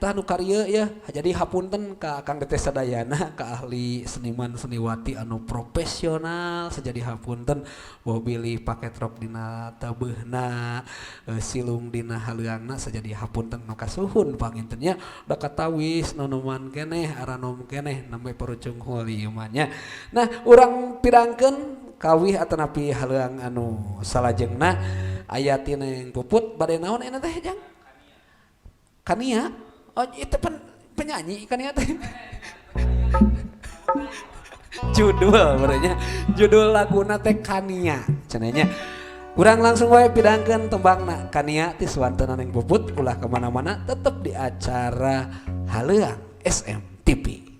tah nu karieu ya. Jadi hapunten ka Akang Teteh sadayana, ka ahli seniman seniwati anu profesional, sejadi hapunten boh bilih paketrok dina tebeuhna, silung dina haleuangna, sejadi hapunten nu kasuhun panginten nya. Da katawis nonoman keneh aranom keneh nembe parucunghul ieu mah nya. Nah, urang pirangkeun kawih atanapi haleuang anu salajengna aya ti Neng Puput. Bade naon eta teh, Jang? Kania? Oh, itu penyanyi Kania teh. Judul berarti judul laguna teh Kania cenah nya. Urang langsung wae pidangkeun tembangna Kania ti suantena Neng Puput. Ulah kemana-mana, tetep di acara Haleuang SMTV.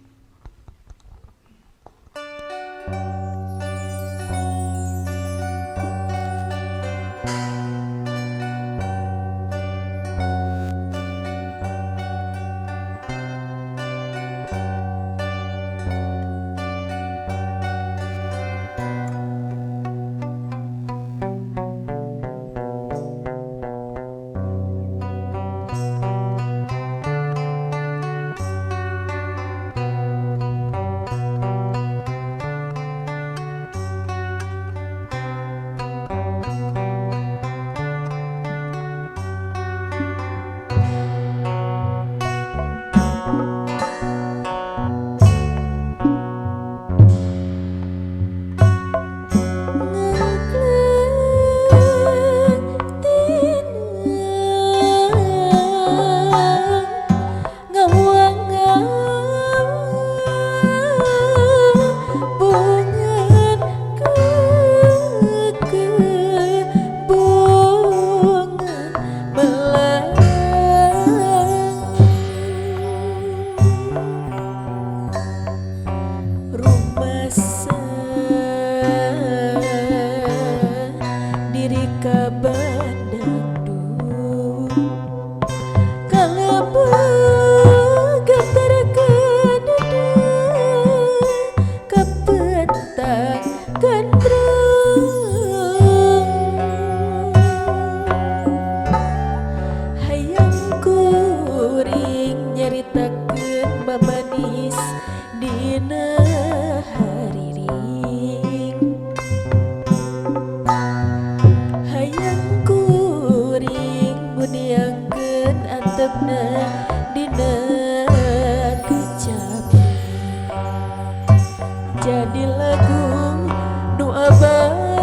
Jadi lagu nu abadi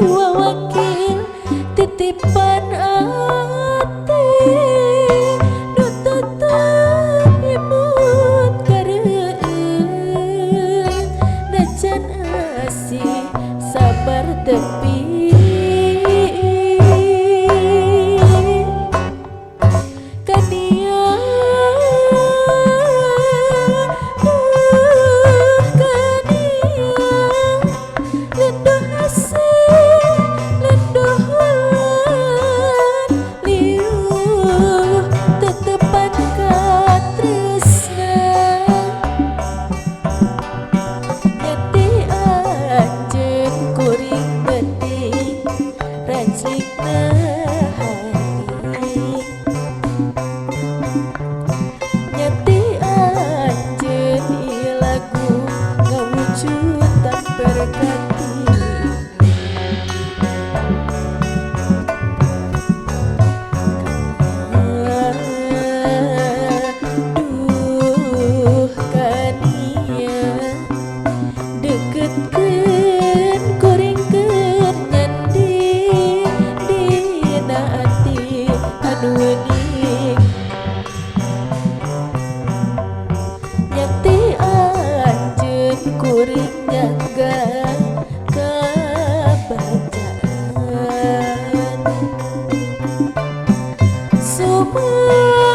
wawakil titipan ati nu tetep imut kareueun najan asih sabar tepi. Kuring nyangga kabacaan. Sumangga.